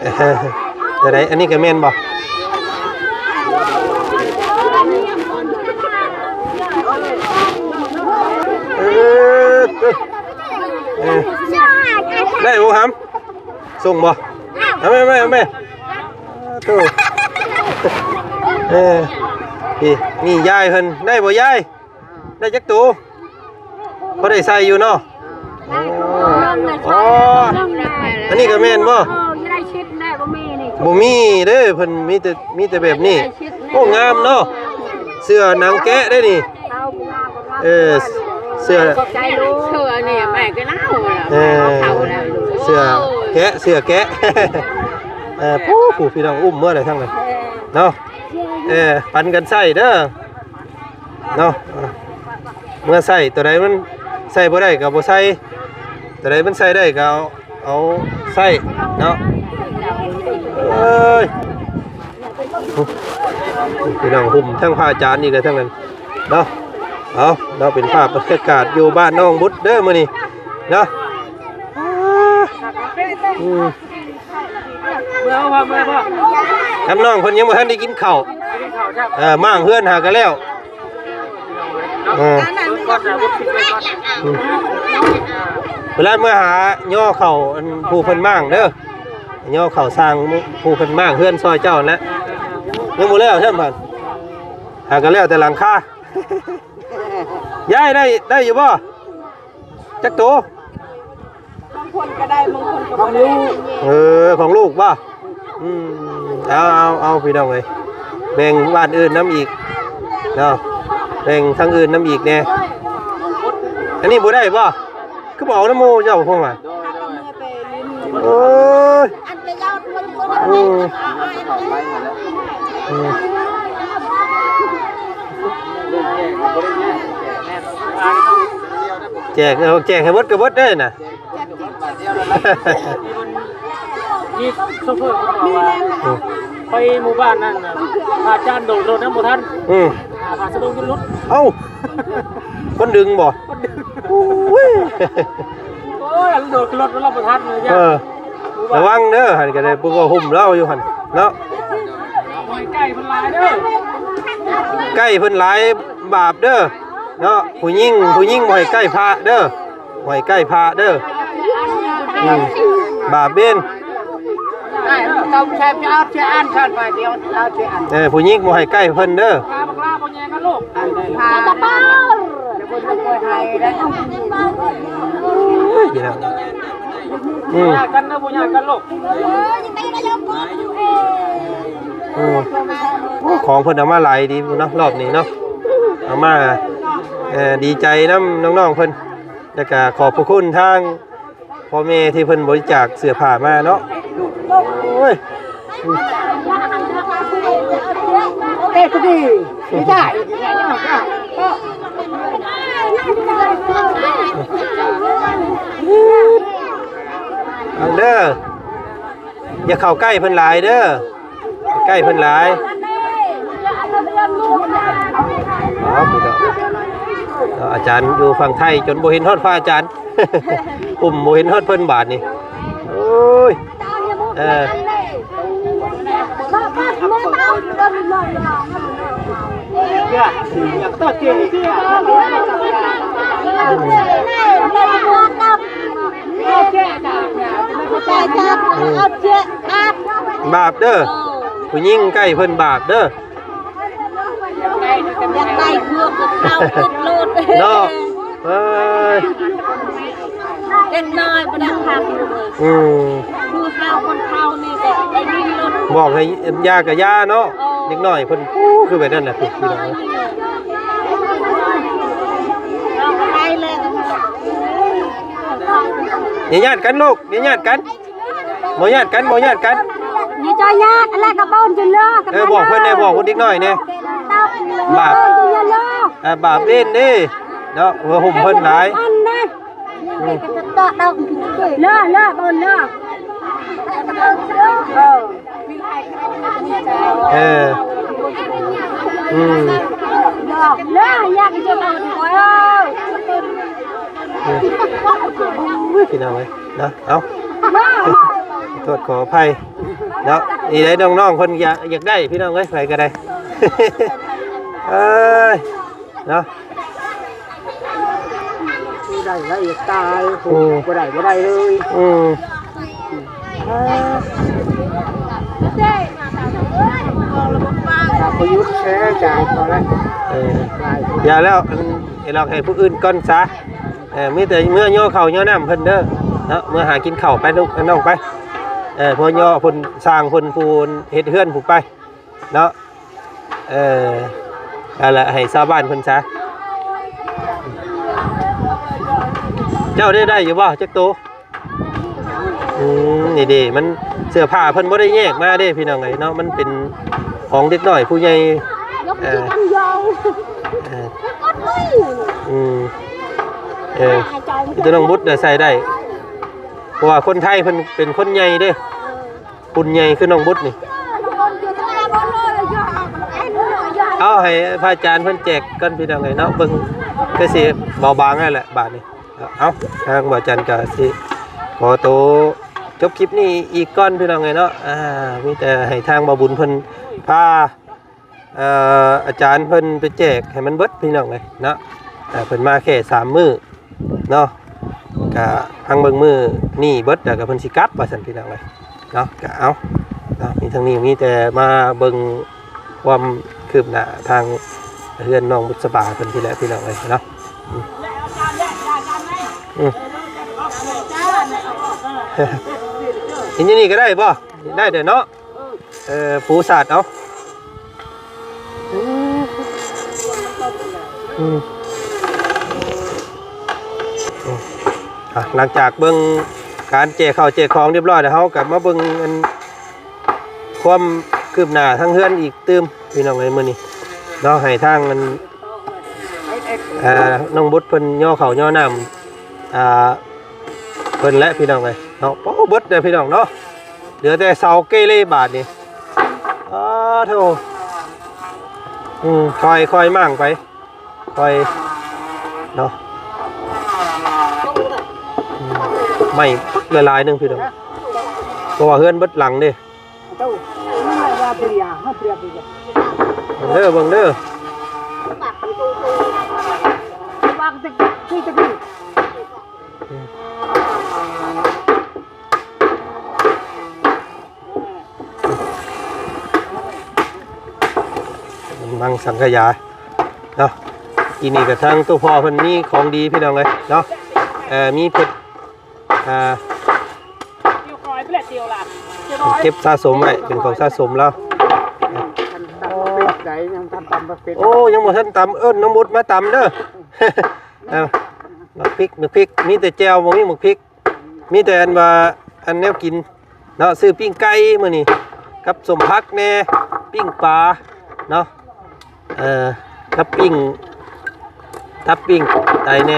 ເອີ ແນວໃດ ອັນນີ້ກໍແມ່ນບໍ່? ເອີ ເອີ ໄດ້ບໍ່ຫຳ? ສົ່ງບໍ່? ເອົາແມ່ ເອົາແມ່ ເອົາແມ່ ໂທ້ ເອີ ນີ້ ນີ້ຍາຍເພິ່ນ ໄດ້ບໍ່ຍາຍ? ໄດ້ຈັກໂຕ? ພໍໄດ້ໃສ່ຢູ່ເນາະ ໂອ້ ອໍ ອັນນີ້ກໍແມ່ນບໍ່? ບໍ່ມີເດ້ ເພິ່ນມີແຕ່ ມີແຕ່ແບບນີ້ ໂອ້ ງາມເນາະ ເສື້ອໜັງແກະເດ້ນີ້ ເອີ ເສື້ອ ເສື້ອນີ້ແມ່ກໍເອົາແລ້ວ ເອີ ເສື້ອແກະ ເສື້ອແກະ ເອີ ຜູ້ ຜູ້ ພີ່ນ້ອງ ອຸ້ມເມືອໄດ້ທັງນັ້ນເນາະ ເອີ ປັນກັນໃຊ້ເດີ ເນາະ ເມືອໃຊ້ ຕົວໃດມັນໃຊ້ບໍ່ໄດ້ກໍບໍ່ໃສ່ ຕົວໃດມັນໃຊ້ໄດ້ກໍເອົາ ເອົາໃຊ້ເນາະ ເອີຍ ພີ່ນ້ອງ ຫຸ້ມທັງພະອາຈານອີກແລ້ວທັງນັ້ນເນາະ ເອົາເນາະ ເປັນພາບບັນຍາກາດຢູ່ບ້ານນ້ອງບຸດເດີມື້ນີ້ເນາະ ອືມ ກັບນ້ອງເພິ່ນຍັງບໍ່ທັນໄດ້ກິນເຂົ້າ ກິນເຂົ້າ ເອີ ມ້າງເຮືອນຫາກໍແລ້ວ ເອີ ອືມ ເວລາເມືອຫາຍໍເຂົ້າອັນຜູ້ເພິ່ນມ້າງເດີ ຍໍເຂົ້າສ້າງຜູ້ເພິ່ນມ້າງເຮືອນຊ່ອຍເຈົ້າຫັ້ນແຫຼະ ຍັງບໍ່ແລ້ວຊ້ຳຫັ້ນ ຫາກໍແລ້ວແຕ່ຫຼັງຄາ ຍາຍໄດ້ ໄດ້ຢູ່ບໍ່? ຈັກໂຕ? ບາງຄົນກໍໄດ້ ບາງຄົນກໍບໍ່ໄດ້ ຂອງລູກ ເອີ ຂອງລູກບໍ່? ອືມ ເອົາ ເອົາ ເອົາ ພີ່ນ້ອງເອີຍ ແບ່ງບ້ານອື່ນນຳອີກເນາະ ແບ່ງທາງອື່ນນຳອີກແດ່ ອັນນີ້ບໍ່ໄດ້ບໍ່? ຄືບໍ່ເອົານຳໝູ່ເຈົ້າພວກວ່າ ໂອ້ຍ ອືມ ອືມ ແຈກ ເອົາ ແຈກໃຫ້ເບິດກໍເບິດເດ້ນະ ມີໂຊເຟີເພິ່ນບອກວ່າ ອືມ ໄປໝູ່ບ້ານນັ້ນນະ ພະອາຈານໂດດລົດນຳບໍ່ທັນ ອືມ ອ່າ ຜ້າສະບົງຈົນຫຼຸດ ເອົ້າ ຄົນດຶງບໍ່? ຄົນດຶງ ໂອ້ຍ ໂອ້ຍ ອັນໂດດຂຶ້ນລົດລະບໍ່ທັນເລີຍ ເອີ ລະວັງເດີ ຫັ້ນກໍໄດ້ ເພິ່ນກໍຫຸ້ມລາວຢູ່ຫັ້ນເນາະ ໃກ້ເພິ່ນຫຼາຍເດີ ໃກ້ເພິ່ນຫຼາຍບາບເດີເນາະ ຜູ້ຍິງ ຜູ້ຍິງບໍ່ໃຫ້ໃກ້ພະເດີ ບໍ່ໃຫ້ໃກ້ພະເດີ ອືມ ບາບເບນ ເອີ ຜູ້ຍິງບໍ່ໃຫ້ໃກ້ເພິ່ນເດີ ໂອ້ຍ ພີ່ນ້ອງ ອືມ ຢ່າກັນເດີ ບໍ່ຢ່າກັນລູກ ອືມ ໂອ້ ຂອງເພິ່ນເອົາມາຫຼາຍດີເນາະ ຮອບນີ້ເນາະ ເອົາມາ ເອີ ດີໃຈນຳນ້ອງໆເພິ່ນ ແລ້ວກະຂອບພະຄຸນທາງພໍ່ແມ່ທີ່ເພິ່ນບໍລິຈາກເສື້ອຜ້າມາເນາະ ໂອ້ຍ ເຕະພະດີ ໄດ້ ເອົາເດີ ຢ່າເຂົ້າໃກ້ເພິ່ນຫຼາຍເດີ ໃກ້ເພິ່ນຫຼາຍ ເອົາ ອາຈານຢູ່ຝັ່ງໄທຈົນບໍ່ເຫັນຮອດພະອາຈານ ອຸ້ມບໍ່ເຫັນຮອດເພິ່ນບາດນີ້ ໂອ້ຍ ເອີ ບາບເດີ ຜູ້ຍິງໃກ້ເພິ່ນບາບເດີ ຢາກໄດ້ເພື່ອເຂົາເກີດໂລດເນາະ ເອີຍ ເດັກນ້ອຍບໍ່ໄດ້ພັກເລີຍ ອືມ ຄືເຮົາຄົນເຖົ້ານີ້ກໍໄດ້ຍິນໂລດ ບອກໃຫ້ຢ່າກໍຢ່າເນາະ ເອີ ເດັກນ້ອຍເພິ່ນ ໂອ້ ຄືແບບນັ້ນນະ ພີ່ນ້ອງ ເຮົາກໍໄດ້ແລ້ວ ຢ່າຍາດກັນລູກ ຢ່າຍາດກັນ ບໍ່ຍາດກັນ ບໍ່ຍາດກັນ ຢ່າຈ່ອຍຍາດ ອັນແລກກໍບໍ່ຈະເລີກ ເອີ ບອກເພິ່ນແດ່ ບອກເດັກນ້ອຍແດ່ ບາບ ເອີ ບາບເລນເດ້ເນາະ ຫົວຫຸ້ມເພິ່ນຫຼາຍ ອັນນະ ອືມ ເລີ ເລີ ເບິ່ງເລີ ເອີ ເອີ ອືມ ເລີ ຢາກຈະເອົາດີກວ່າ ເອີ ພີ່ນ້ອງເອີຍ ເນາະ ເອົາ ໂທດຂໍອະໄພເນາະ ນີ້ໄດ້ນ້ອງໆເພິ່ນຢາກ ຢາກໄດ້ພີ່ນ້ອງເອີຍ ໃຜກໍໄດ້ ເອີຍ ເນາະ ໄດ້ໄດ້ຕາຍ ອືມ ບໍ່ໄດ້ບໍ່ໄດ້ເລີຍ ອືມ ເອີ ປະຍຸດແຊຈ່າຍພໍແລ້ວ ເອີ ຢ່າແລ້ວ ອັນ ໃຫ້ລອກໃຫ້ຜູ້ອື່ນກ່ອນຊະ ເອີ ມີແຕ່ເມືອຍໍເຂົ້າຍໍນ້ຳເພິ່ນເດີເນາະ ເມືອຫາກິນເຂົ້າໄປລູກ ນ້ອງໄປ ເອີ ພໍ່ຍໍເພິ່ນ ຊ່າງເພິ່ນ ຜູ້ເຮັດເຮືອນຜູ້ໄປເນາະ ເອີ ນັ້ນແຫຼະ ໃຫ້ຊາວບ້ານເພິ່ນຊະ ເຈົ້າໄດ້ ໄດ້ຢູ່ບໍ່ ຈັກໂຕ? ອືມ ນີ້ເດ້ ມັນເສື້ອຜ້າເພິ່ນບໍ່ໄດ້ແຍກມາເດ້ພີ່ນ້ອງເອີຍເນາະ ມັນເປັນຂອງເດັກນ້ອຍຜູ້ໃຫຍ່ ເອີ ເອີ ອືມ ເອີ ມີແຕ່ນ້ອງບຸດນະໃສ່ໄດ້ ເພາະວ່າຄົນໄທເພິ່ນເປັນຄົນໃຫຍ່ເດ້ ຮຸ່ນໃຫຍ່ຄືນ້ອງບຸດນີ້ ເອົາໃຫ້ພະອາຈານເພິ່ນແຈກກ່ອນພີ່ນ້ອງເອີຍເນາະ ເບິ່ງຄືຊິເບົາບາງແລ້ວແຫຼະບາດນີ້ ເອົາ ທາງບ່າວຈັນກະຊິຂໍໂຕຈົບຄລິບນີ້ອີກກ່ອນພີ່ນ້ອງເອີຍເນາະ ອ່າ ມີແຕ່ໃຫ້ທາງບ່າວບຸນເພິ່ນພາ ເອີ ອາຈານເພິ່ນໄປແຈກໃຫ້ມັນເບິດພີ່ນ້ອງເອີຍເນາະ. ເອີ ເພິ່ນມາແຄ່ສາມມື້ເນາະ ກະພັງເບິ່ງມື້ນີ້ເບິດ ແລ້ວກະເພິ່ນຊິກັບວ່າຊັ້ນພີ່ນ້ອງເອີຍເນາະ. ກະເອົາເນາະ ມີເທົ່ານີ້ ມີແຕ່ມາເບິ່ງຄວາມຄືບໜ້າທາງເຮືອນນ້ອງບຸດສະບາເພິ່ນນີ້ແຫຼະພີ່ນ້ອງເອີຍເນາະ. ອືມ ອືມ ກິນຢູ່ນີ້ກໍໄດ້ບໍ່? ໄດ້ເດີ້ເນາະ. ເອີ ປູສາດເອົາ. ອືມ ອືມ ອືມ ອ່ະ ຫຼັງຈາກເບິ່ງການແຈກເຂົ້າແຈກຂອງຮຽບຮ້ອຍແລ້ວ ເຮົາກໍມາເບິ່ງອັນ ຄວາມຄືບໜ້າທາງເຮືອນອີກຕື່ມ ພີ່ນ້ອງເອີຍ ມື້ນີ້ເນາະ. ໃຫ້ທາງອັນ ເອີ ນ້ອງບຸດເພິ່ນຍໍເຂົ້າຍໍນ້ຳ ອ່າ ເພິ່ນແຫຼະພີ່ນ້ອງເອີຍເນາະ. ໂອ້ ເບິດແລ້ວພີ່ນ້ອງເນາະ ເຫຼືອແຕ່ເສົາເກເລບາດນີ້. ອ້າໂທ້ ອືມ ຄ່ອຍໆມ້າງໄປ ຄ່ອຍເນາະ. ອືມ ໄມ້ບັກຫຼາຍໆໜຶ່ງພີ່ນ້ອງ ເພາະວ່າເຮືອນເບິດຫຼັງເດ້. ເບິ່ງເດີ ເບິ່ງເດີ. ມັງສັງຂະຍາເນາະ. ອີນີ້ກໍທາງໂຕພໍ່ເພິ່ນມີຂອງດີພີ່ນ້ອງເອີຍເນາະ. ເອີ ມີເພັດ ອ່າ ເກັບສະສົມໄວ້ ເປັນຂອງສະສົມລາວ. ໂອ້ ຍັງບໍ່ທັນຕຳ. ເອີ້ນນ້ອງບຸດມາຕຳເດີ. ເອົາ ໝາກພິກ ໝາກພິກ ມີແຕ່ແຈ່ວ ບໍ່ມີໝາກພິກ. ມີແຕ່ອັນວ່າ ອັນແນວກິນເນາະ. ຊື້ປີ້ງໄກ່ມື້ນີ້ ກັບສົ້ມຜັກແດ່ ປີ້ງປາເນາະ. ເອີ ກັບປີ້ງ ຕັບປີ້ງໄກ່ແດ່.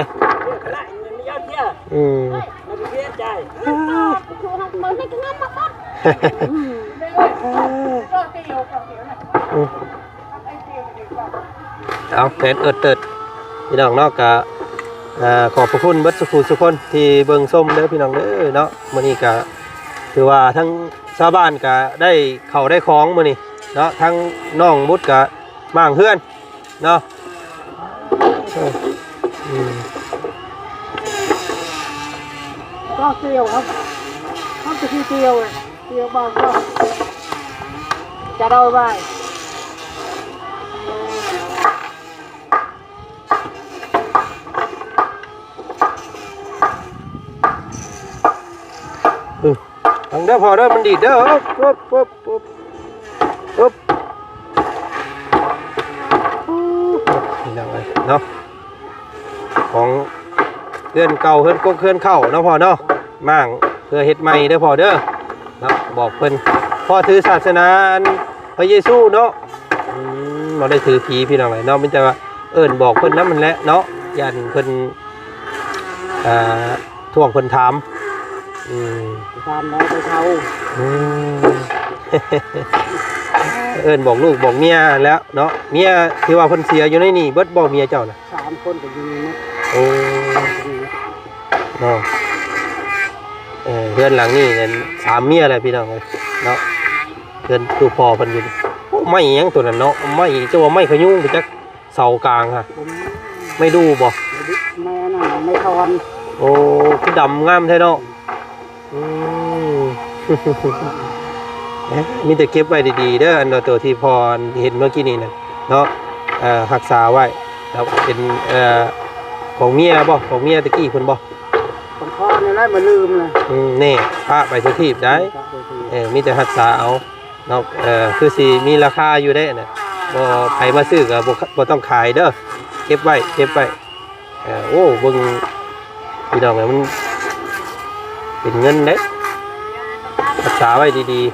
ອືມ ອືມ ເອົາ ແມ່ນເອີດເຕີດ ພີ່ນ້ອງເນາະ. ກະ ເອີ ຂອບພະຄຸນເບິດສູ່ຜູ້ສູ່ຄົນທີ່ເບິ່ງຊົມເດີ ພີ່ນ້ອງເດີເນາະ. ມື້ນີ້ກະຖືວ່າທັງຊາວບ້ານກະໄດ້ເຂົ້າໄດ້ຂອງມື້ນີ້ເນາະ. ທັງນ້ອງບຸດກະມ້າງເຮືອນເນາະ. ເອີ ອືມ ກໍຕຽວຄັບ ມັນກໍຄືຕຽວ ຕຽວບາງກໍຈະເອົາໄວ້. ອືມ ຟັງເດີພໍ່ເດີ ມັນດີດເດີ. ອຶບ ອຶບ ອຶບ ອຶບ ອຶບ ພີ່ນ້ອງເອີຍເນາະ. ຂອງເຮືອນເກົ່າ ເຮືອນກົກເຮືອນເຄົ້າເນາະພໍ່ເນາະ. ມ້າງເພື່ອເຮັດໃໝ່ເດີພໍ່ເດີເນາະ. ບອກເພິ່ນ ພໍ່ຖືສາສະໜາອັນພະເຢຊູເນາະ. ອືມ ບໍ່ໄດ້ຖືຜີພີ່ນ້ອງເອີຍເນາະ. ມີແຕ່ວ່າເອີ້ນບອກເພິ່ນນຳຫັ້ນແຫຼະເນາະ ຢ້ານເພິ່ນ ອ່າ ທ້ວງເພິ່ນຖາມ. ອືມ ຖາມໄດ້ໄປເຊົ່າ. ອືມ ເອີ້ນບອກລູກບອກເມຍແລ້ວເນາະ. ເມຍທີ່ວ່າເພິ່ນເສຍຢູ່ໃນນີ້ເບິດບໍ່ ເມຍເຈົ້ານະ? ສາມຄົນກໍຢູ່ນີ້ນະ. ໂອ້ ເນາະ. ເອີ ເຮືອນຫຼັງນີ້ນັ້ນສາມເມຍແຫຼະພີ່ນ້ອງເອີຍເນາະ. ເຮືອນຕູ້ພໍ່ເພິ່ນຢູ່. ໂອ້ ໄມ້ຫຍັງໂຕນັ້ນເນາະ? ໄມ້ ເຈົ້າວ່າໄມ້ຂະຍຸງໄປຈັກ ເສົາກາງຫະ? ບໍ່ມີ. ໄມ້ດູ່ບໍ່? ໄມ້ອັນນັ້ນ ໄມ້ທ່ອນ. ໂອ້ ຄືດຳງາມແທ້ເນາະ. ອືມ ມີແຕ່ເກັບໄວ້ດີໆເດີ ອັນໂຕທີ່ພໍ່ເຫັນເມື່ອກີ້ນີ້ນະເນາະ. ເອີ ຮັກສາໄວ້ ແລ້ວເປັນ ເອີ ຂອງເມຍບໍ່? ຂອງເມຍແຕ່ກີ້ເພິ່ນບໍ່? ຂອງພໍ່ນີ້ແຫຼະ ມາລືມນະ. ອືມ ແນ່ ປະໄປສຸຖີບໄດ້. ເອີ ມີແຕ່ຮັກສາເອົາ. ເນາະ. ເອີ ຄືຊິມີລາຄາຢູ່ເດ້ນະ ບໍ່ ໃຜມາຊື້ກໍບໍ່ ບໍ່ຕ້ອງຂາຍເດີ ເກັບໄວ້ ເກັບໄວ້. ເອີ ໂອ້ ເບິ່ງ ພີ່ນ້ອງເອີຍ ມັນເປັນເງິນເດ້ ຮັກສາໄວ້ດີໆ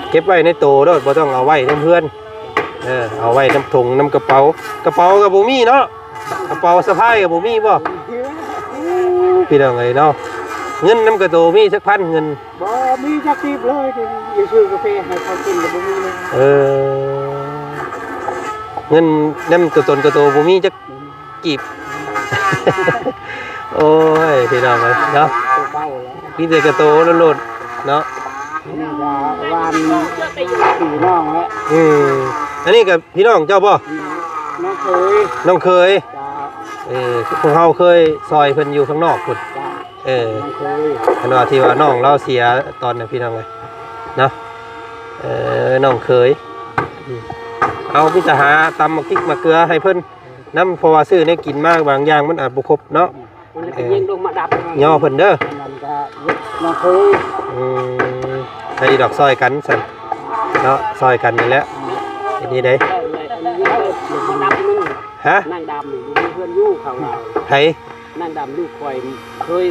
ເກັບໄວ້ໃນໂຕໂລດ ບໍ່ຕ້ອງເອົາໄວ້ນຳເຮືອນ. ເອີ ເອົາໄວ້ນຳຖົງນຳກະເປົາ ກະເປົາກໍບໍ່ມີເນາະ ກະເປົາສະພາຍກໍບໍ່ມີບໍ່? ພີ່ນ້ອງເອີຍເນາະ ເງິນນຳກະໂຕມີຈັກພັນ ເງິນ ບໍ່ມີຈັກກີບເລີຍ ດຽວຊື້ກາເຟໃຫ້ເຂົາກິນກໍບໍ່ມີເລີຍ. ເອີ ເງິນນຳກະຕົນກະໂຕບໍ່ມີຈັກກີບ. ໂອ້ຍ ພີ່ນ້ອງເອີຍເນາະ ມີແຕ່ກະໂຕໂລດໆເນາະ. ອັນນີ້ກໍວ່າ ອັນພີ່ນ້ອງແຫຼະ ອືມ ອັນນີ້ກໍພີ່ນ້ອງເຈົ້າບໍ່? ນ້ອງເຂີຍ ນ້ອງເຂີຍ ເຈົ້າ ເອີ ພວກເຮົາເຄີຍຊ່ອຍເພິ່ນຢູ່ຂ້າງນອກພຸ້ນ ເຈົ້າ ເອີ ນ້ອງເຂີຍ ເພິ່ນວ່າທີ່ວ່ານ້ອງລາວເສຍຕອນນັ້ນ ພີ່ນ້ອງເອີຍເນາະ ເອີ ນ້ອງເຂີຍ ເຮົາມີແຕ່ຫາຕຳໝາກພິກໝາກເກືອໃຫ້ເພິ່ນນຳ ເພາະວ່າຊື້ແນວກິນມາບາງຢ່າງມັນອາດບໍ່ຄົບເນາະ ມັນກໍຍິງລົງມາດັບ ຍໍເພິ່ນເດີ ອັນນັ້ນກໍນ້ອງເຂີຍ ອືມ ໃຫ້ດອກຊ່ອຍກັນຊັ້ນເນາະ ຊ່ອຍກັນນີ້ແຫຼະ ເຮັດນີ້ເດ້ ມາດັບມັນ ຮະ ນາງດຳນີ້ຢູ່ເຮືອນຢູ່ເຂົາລາວ ໃຜ? ນາງດຳລູກຂ້ອຍເຄີຍ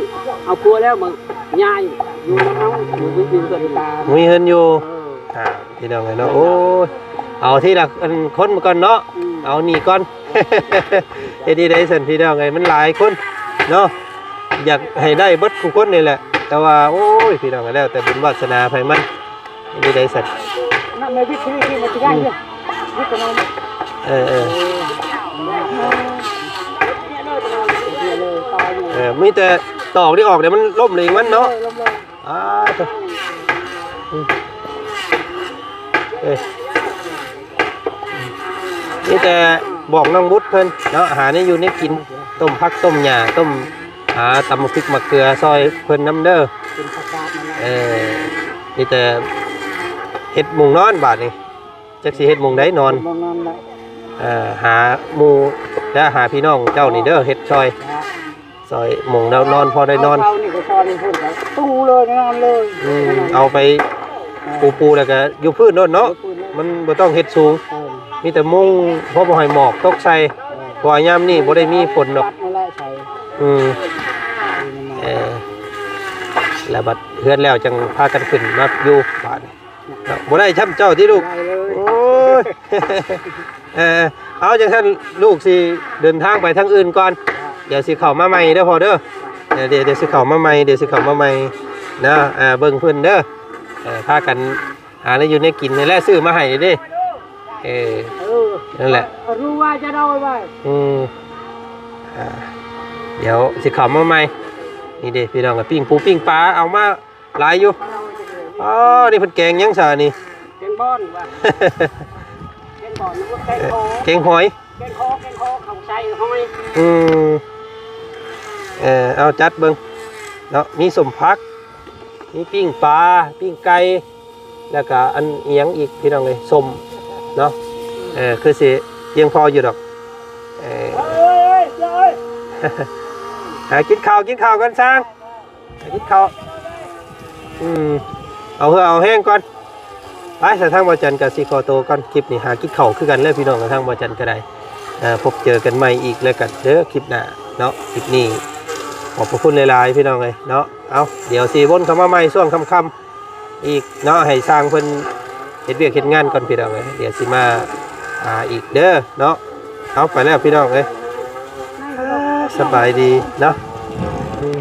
ເອົາຜົວແລ້ວມາຍ້າຍຢູ່ນຳເຮົາ ຢູ່ ຢູ່ເຮືອນຕາ ມີເຮືອນຢູ່ ເອີ ອ່າ ພີ່ນ້ອງເອີຍເນາະ ໂອ້ຍ ເອົາທີລະອັນຄົນມາກ່ອນເນາະ ອືມ ເອົານີ້ກ່ອນ ເຮັດນີ້ໄດ້ຊັ້ນ ພີ່ນ້ອງເອີຍ ມັນຫຼາຍຄົນເນາະ ຢາກໃຫ້ໄດ້ເບິດທຸກຄົນນີ້ແຫຼະ ແຕ່ວ່າ ໂອ້ຍ ພີ່ນ້ອງເອີຍ ແລ້ວແຕ່ບຸນວາດສະໜາໃຜມັນ ເຮັດນີ້ໄດ້ຊັ້ນ ນັ້ນແມ່ນວິທີທີ່ມັນຊິໄດ້ຢູ່ ອືມ ວິທີນັ້ນ ເອີໆ ເອີ ມີແຕ່ຕອກນີ້ອອກ ດຽວມັນລົ້ມເອງມັນເນາະ ເອີ ລົມເລີຍ ອ່າ ໂທ້ ອືມ ເອີ ມີແຕ່ບອກນ້ອງບຸດເພິ່ນເນາະ ຫາແນວຢູ່ແນວກິນ ຕົ້ມຜັກຕົ້ມຫຍ້າ ຕົ້ມ ຫາຕຳໝາກພິກໝາກເກືອຊ່ອຍເພິ່ນນຳເດີ ເປັນປະກາດນັ້ນແຫຼະ ເອີ ມີແຕ່ເຮັດມຸງນອນບາດນີ້ ຈັກຊິເຮັດມຸງໃດນອນ ເຮັດມຸງນອນແຫຼະ ເອີ ຫາໝູ່ ແລະ ຫາພີ່ນ້ອງເຈົ້ານີ້ເດີ ເຮັດຊ່ອຍ ຊ່ອຍມຸງແລ້ວນອນ ພໍໄດ້ນອນ ເອົາເສົານີ້ກໍຊ່ອຍໃຫ້ເພິ່ນ ກໍຕູເລີຍ ນອນເລີຍ ອືມ ເອົາໄປ ເອີ ປູໆ ແລ້ວກໍຢູ່ພື້ນໂລດເນາະ ຢູ່ພື້ນເລີຍ ມັນບໍ່ຕ້ອງເຮັດສູງ ເອີ ມີແຕ່ມຸງພໍບໍ່ໃຫ້ໝອກຕົກໃສ່ ເອີ ເພາະວ່າຍາມນີ້ບໍ່ໄດ້ມີຝົນດອກ ອືມ ເອີ ແລ້ວບັດເຮືອນແລ້ວຈັ່ງພາກັນຂຶ້ນມາຢູ່ບາດນີ້ ເນາະ ບໍ່ໄດ້ຊ້ຳເຈົ້າຕິລູກ ບໍ່ໄດ້ເລີຍ ໂອ້ຍ ເອີ ເອົາ ຈັ່ງຊັ້ນລູກຊິເດີນທາງໄປທາງອື່ນກ່ອນ ດຽວຊິເຂົ້າມາໃໝ່ເດີພໍ່ເດີ ເອີ ດຽວ ດຽວຊິເຂົ້າມາໃໝ່ ດຽວຊິເຂົ້າມາໃໝ່ເນາະ ເອີ ເບິ່ງເພິ່ນເດີ ເອີ ພາກັນຫາແນວຢູ່ແນວກິນນີ້ແຫຼະ ຊື້ມາໃຫ້ເດ້ ເອີ ເອີ ນັ້ນແຫຼະ ຮູ້ວ່າຈະເລົ່າໄວ້ ອືມ ອ່າ ດຽວຊິເຂົ້າມາໃໝ່ ນີ້ເດ້ພີ່ນ້ອງ ປີ້ງປູປີ້ງປາ ເອົາມາ ຫຼາຍຢູ່ ອໍ ນີ້ເພິ່ນແກງຫຍັງຊະນີ້ ແກງບອນວ່າ ແກງບອນ ແກງ ເອີ ໂຄ ແກງຫອຍ ແກງໂຄ ແກງໂຄ ເຂົາໃສ່ຫອຍ ອືມ ເອີ ເອົາຈັດເບິ່ງເນາະ ມີສົ້ມຜັກ ມີປີ້ງປາ ປີ້ງໄກ່ ແລ້ວກະອັນອີ່ຫຍັງອີກ ພີ່ນ້ອງເອີຍ ສົ້ມເນາະ ເອີ ຄືຊິພຽງພໍຢູ່ດອກ ເອີ ຫາກິນເຂົ້າ ກິນເຂົ້າກັນຊ່າງ ໄປກິນເຂົ້າ ອືມ ເອົາເຫື່ອເອົາແຮງກ່ອນ ໄປ ສະ ທາງບ່າວຈັນກໍຊິຂໍໂຕກ່ອນ ຄລິບນີ້ຫາກິນເຂົ້າຄືກັນແລ້ວ ພີ່ນ້ອງ ທາງບ່າວຈັນກໍໄດ້ ເອີ ພົບເຈີກັນໃໝ່ອີກແລ້ວກັນເດີ ຄລິບໜ້າເນາະ ຄລິບນີ້ຂອບພະຄຸນຫຼາຍໆ ພີ່ນ້ອງເອີຍເນາະ ເອົາ ດຽວຊິວົນເຂົ້າມາໃໝ່ຊ່ວງຄ່ຳໆ ອີກເນາະ ໃຫ້ຊ່າງເພິ່ນເຮັດວຽກເຮັດງານກ່ອນ ພີ່ນ້ອງເອີຍ ດຽວຊິມາຫາອີກເດີເນາະ ເອົາ ໄປແລ້ວ ພີ່ນ້ອງເອີຍ ສະບາຍດີເນາະ ອືມ.